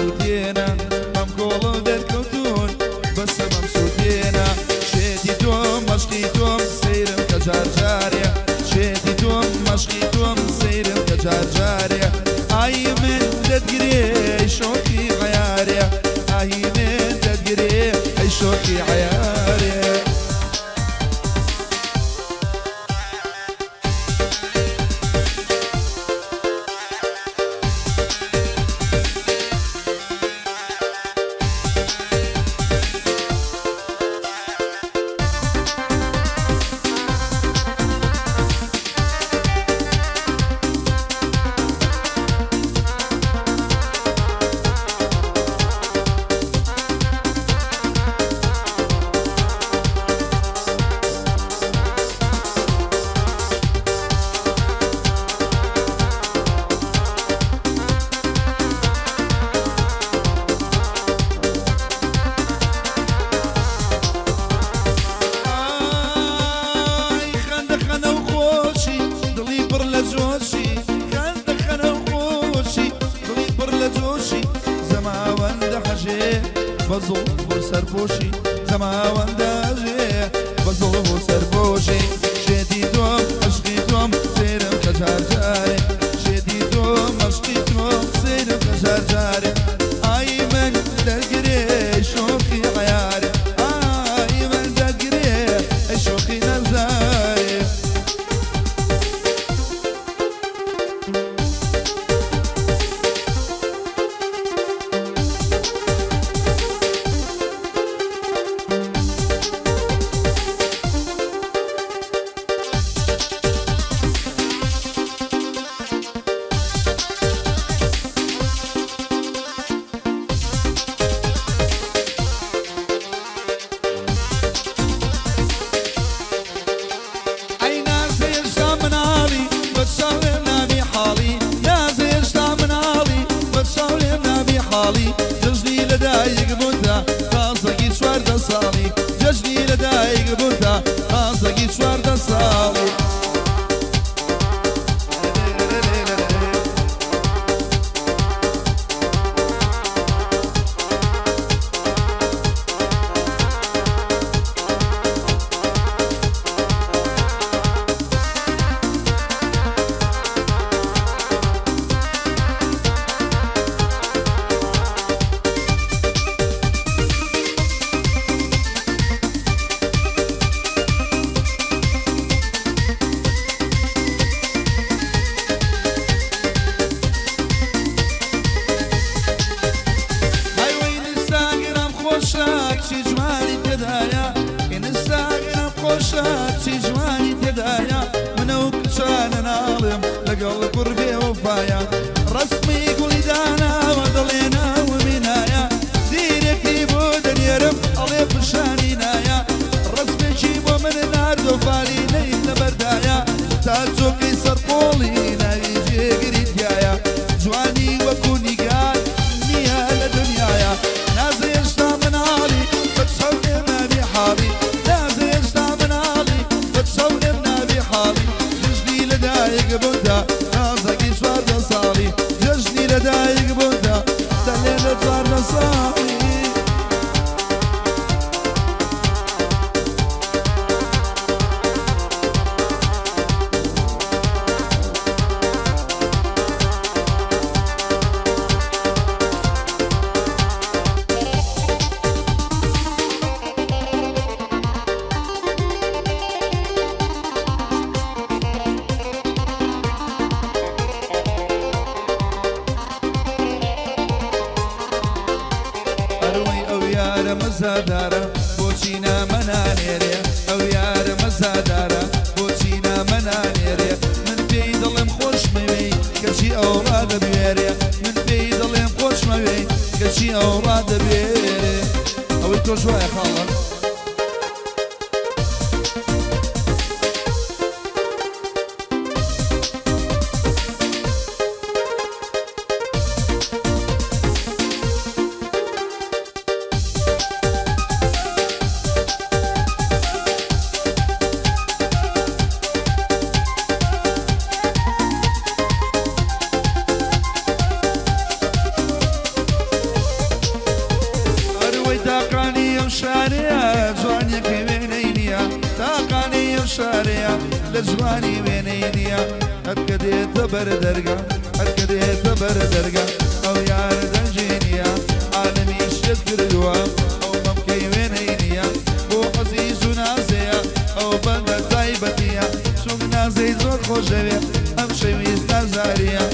سووتێنە، بەم کۆڵەو دەرکەوتوون بەسە بەم سووتێنە. شێتی تۆم مەشقی تۆم سەیرم کە جار جارێ، شێتی تۆم مەشقی تۆم سەیرم کە جار جارێ. ئای من دەتگرێ ئەی شۆخی عەیارێ، ئاهی من دەتگرێ ئەی شۆخی عەیارێ. ئای خەندە خەنە و خۆشی دڵی پڕ لە جۆشی، خەندە خەنە و خۆشی دڵی پڕ لە جۆشی. زەماوەندە حەژێ بە زوڵف و سەرپۆشی، زەماوەندە ئەژێ بە زوڵف و سەرپۆشی. شێتی تۆم عەشقی تۆم سەیرم کە جار جارێ، شێتی تۆم عەشقی تۆم سەیرم کە جار جارێ. ئای من دەرگرێ شۆخی عەیارێ، ئای من دەرگرێ ئەی شۆخی نازدارێ. ئەی نازێ هێشتا مناڵی بە چاو لێم نابی حاڵی، نازێ هێشتا مناڵی بە چاو لێم نابی حاڵی. جەژنی لە دایک بوونتا تازەگی 14 ساڵی، جەژنی لە دایک بوونتا تازەگی 14 ساڵی. هایوەی ئینستاگرام خۆشە کچی جوانی تێدایە، ئینستاگرام خۆشە کچی جوانی تێدایە. منە و کچانە ناڵێم لەگەڵ کوڕ بێ وەفایە، ڕەسمی گوڵی داناوە دەڵێ ناومی نایە. دیرێکی بۆ دەنێرم ئەڵێ پشانی نایە، ڕەسمێکی بۆ من ناردۆ فالینەی لەبەردایە. تا چۆکەی سەرقۆڵی ناوی جێگری تیایە، جوانی وەکو نیگار نییە لە دنیایا. نازێ هێشتا مناڵی بە چاو لێم نابی حاڵی، نازێ هێشتا مناڵی بە چاو لێم نابی حاڵی. جەژنی لە دایک بوونتا نازەکی 14 ساڵی، جەژنی لە دایک بوونتا دەلێ لە 14 ساڵی. ئەروەی ئەو یارە مەزادارە بۆچی نامە نانێرێ، ئەو یارە مەزادارە بۆچی نامە نانێرێ. من پێی دەڵێم خۆشمەوێی کەچی ئەو ڕادەبوێرێ، من پێی دەڵێم خۆشمەوێی کەچی ئەو ڕادەبوێرێ. ئەوەی تۆش وایە خاڵە؟ ئەروەی تاقانی ئەم شارەیە جوانیەکەی وێنەی نییە تاقانی ئەم شارەیە لە جوانی وێنەی نییە هەرکە دێتە بەر دەرگا هەرکە دێتە بەر دەرگا ئەو یارە دەنگی نییە عالەمی شێت کردووە ئەو مەمکەی وێنەی نییە بۆ عەزیز و نازەیە ئەو بەندە تایبەتیە چونک نازەی زۆر خۆشەوێ ئەم شەویست نازاریە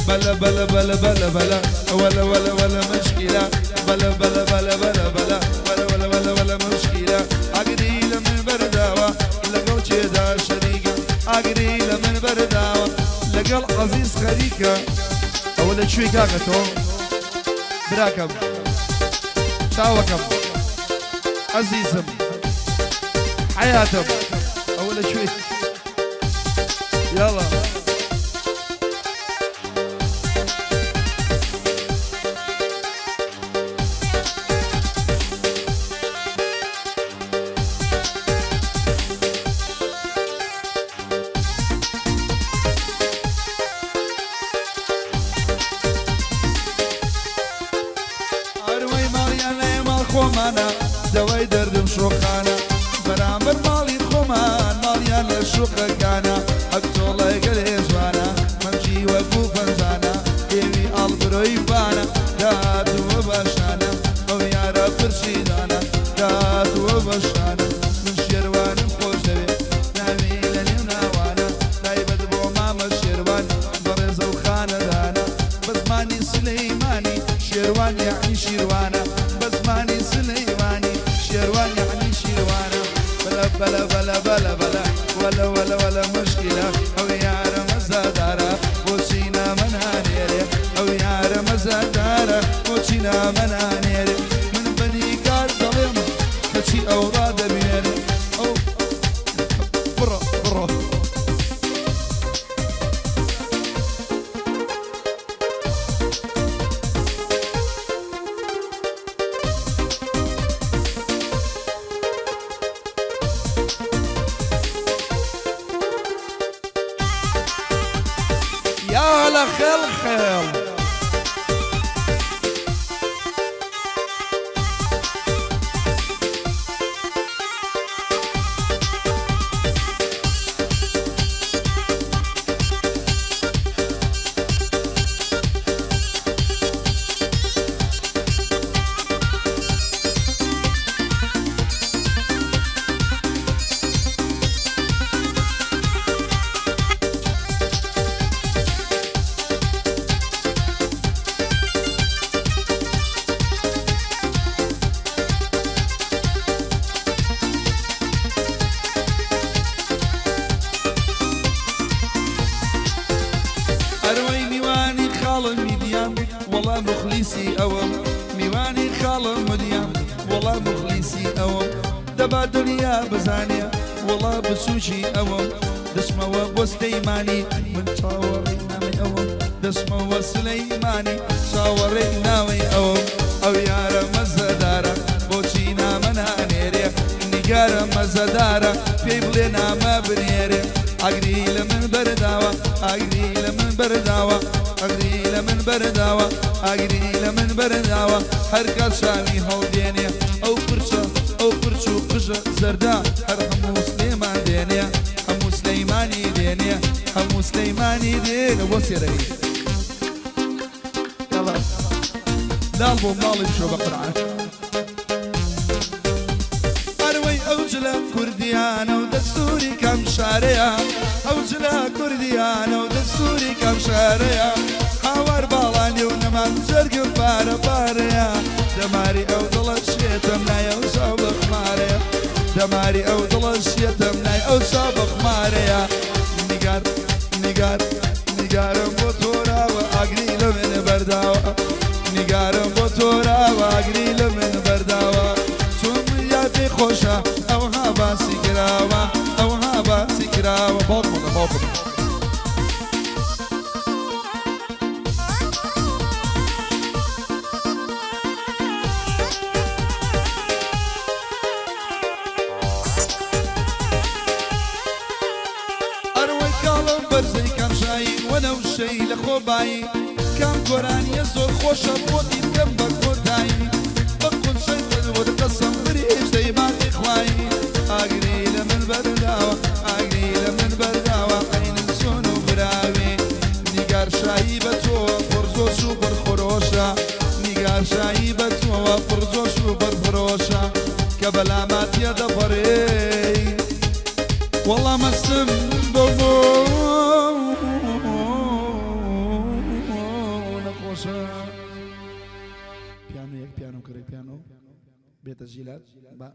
بەلە بەلە بەلە بەلە بەلە وەلە وەلە وەلە مشکیلە بەلە بەلە بەلە بەلە بەلە وەلە وەلە وەلە وەلە مشکیلە ئاگری لە من بەرداوە لەگەڵ کێدا شەریکە ئاگری لە من بەرداوە لەگەڵ عەزیز خەریکە ئەوە لە کوێی کاکە تۆ براکەم چاوەکەم ئەزیزم حەیاتم ئەوە لە کوێی یاڵا. ئەروەی ماڵیان لێ ماڵ خۆمانە دەوای دەردم شۆخانە بەرامبەر ماڵی خۆمان ماڵیان لە شوقەکانە ئەک چۆڵەگەلێ جوانە مەمکی وەکو پەنجانە لێوی ئاڵ برۆی بانە داتووە بەشانە ئەو یارە پرچی دانە داتووە بەشانە من شێروانم خۆش دەوێ ناوی لە نێو ناوانە تایبەت بۆ مامە شێروان بەڕێزە و خانەدانە بە زمانی سولەیمانی شێروان یەعنی شیروانە بە زمانی سولەیمانی شێروان یەعنی شیروانە بەلە بەلە بەلە بەلە بەلە وەلە وەلە وەلە موشکیلە ئەو یارە مەزادارە بۆچی نامە نانێرێ ئەو یارە مەزادارە بۆچی نامە نانێرێ من بە نیگار دەڵێم کەچی ئەو ڕادەبوێرێ ئەو بڕۆ بڕۆ. یا لە خێڵ خێڵ. ئەروەی میوانی خاڵم میدیام وەڵا موخلیسی ئەوم میوانی خاڵم مدیام وەڵا موخلیسی ئەوم دەبا دنیا بزانێ وەڵا بچوکی ئەوم دەچمەوە بۆ سلەیمانی من چاوەڕێی نامەی ئەوم دەچمەوە سلەیمانی چاوەڕێی ناوەی ئەوم ئەو یارە مەزەدارە بۆچی نامە نانێرێ نیگارە مەزەدارە پێی بڵێ نامە بنێرێ ئاگری لە من بەرداوە ئاگری لە من بەرداوە ئاگری لە من بەرداوە ئاگری لە من بەرداوە هەر کات چاوی هەڵدێنێ ئەو پرچە ئەو پرچ و قژە زەردە هەر هەموو سلێمان دێنێ هەموو سلەیمانی دێنێ هەموو سلەیمانی دێنێ بۆ سێرەکەی یاڵا لاڵ بۆ ماڵی بشۆ بە قورعان. ئەروەی ئەو جلە کوردیانە و دەستوری کام شارەیە ئەو جلە کوردیانە و دەستوری کام شارەیە هاوار باڵانی و نەمان جەرگم پارە پارەیە دەماری ئەو دڵە شێتم لای ئەو چاو بەخمارەیە دەماری ئەو دڵە شێتم لای ئەو چاو بەخمارەیە نیگار نیگار نیگارم بۆ تۆراوە ئاگری لە من بەرداوە نیگارم بۆ تۆراوە ئاگری لە من بەرداوە چون دنیا پێی خۆشە ئەوها باسی کراوە ئەوها باسی کراوە باوکم باوکم. ئەروەی کاڵم بەرزەی کام شایی وەنەوشەی لە خۆبایی کام گۆرانیە زۆر خۆشە بۆتی بکەم بە کۆتایی بە قونچەی دڵ. وەڵا مەستم بۆ بۆ نەخۆشە. پیانۆ یەک پیانۆ کڕی پیانۆ بێتە ژیلات با.